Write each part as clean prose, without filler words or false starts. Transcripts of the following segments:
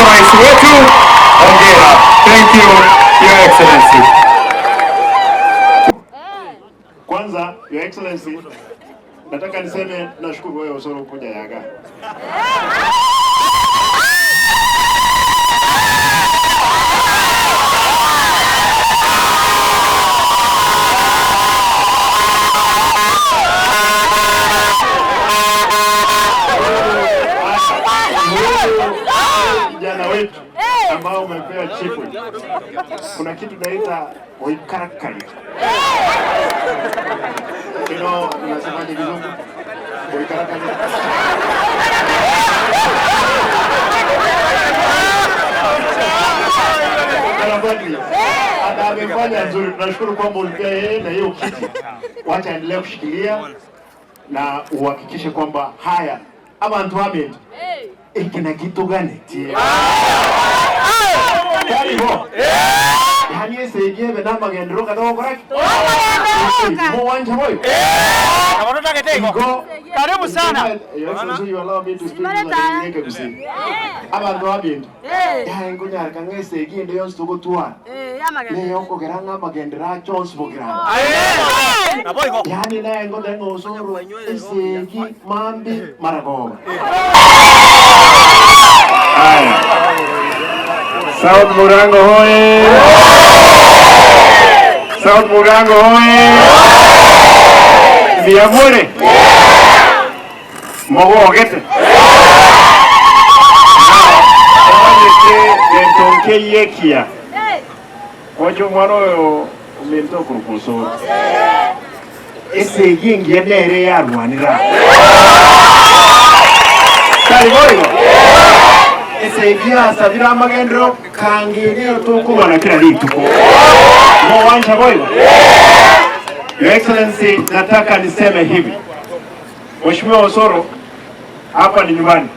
Rais wetu hongera. Thank you, Your Excellency. Kwanza, Your Excellency, nataka niseme nashukuru wewe Osoro kuja Yaga. Kijana wetu ambao umepewa chifu, kuna kitu naita oikarakari. You know, unasemaje kizungu? Oikarakari. Karabati. Ana amefanya nzuri, tunashukuru kwamba ulipea yeye na hiyo kiti. Wacha endelee kushikilia na uhakikishe kwamba haya abantu abentu iki na kitu gani karibo yani esegi ebe namagendero kadogoraki muwanja boyo Go. Karibu sana. Your Excellency, you allow me to speak in Kisii. Abantu abintu yae nkonyareka ng'a esegi ende yonsi togotwara niyo okogera ng'a amagendero ache onsi bogirana yani naye ngote ng'a osoro esegi mambi maragoba. Haya. South Murango hoye! South Murango hoye! Mbiamure? Mogogete? Omanyete gento nkeiyekia oche omwana oyo ominto okoruka osoro esegi engiya nere yarwanera tari boigo esegi yasabire amagendero kangenero tokobana kila rituko mowanja boigo. Your Excellency, nataka niseme hivi, Mheshimiwa Osoro, hapa ni nyumbani,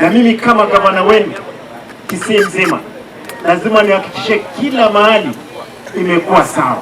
na mimi kama gavana wenu Kisii nzima lazima nihakikishe kila mahali imekuwa sawa.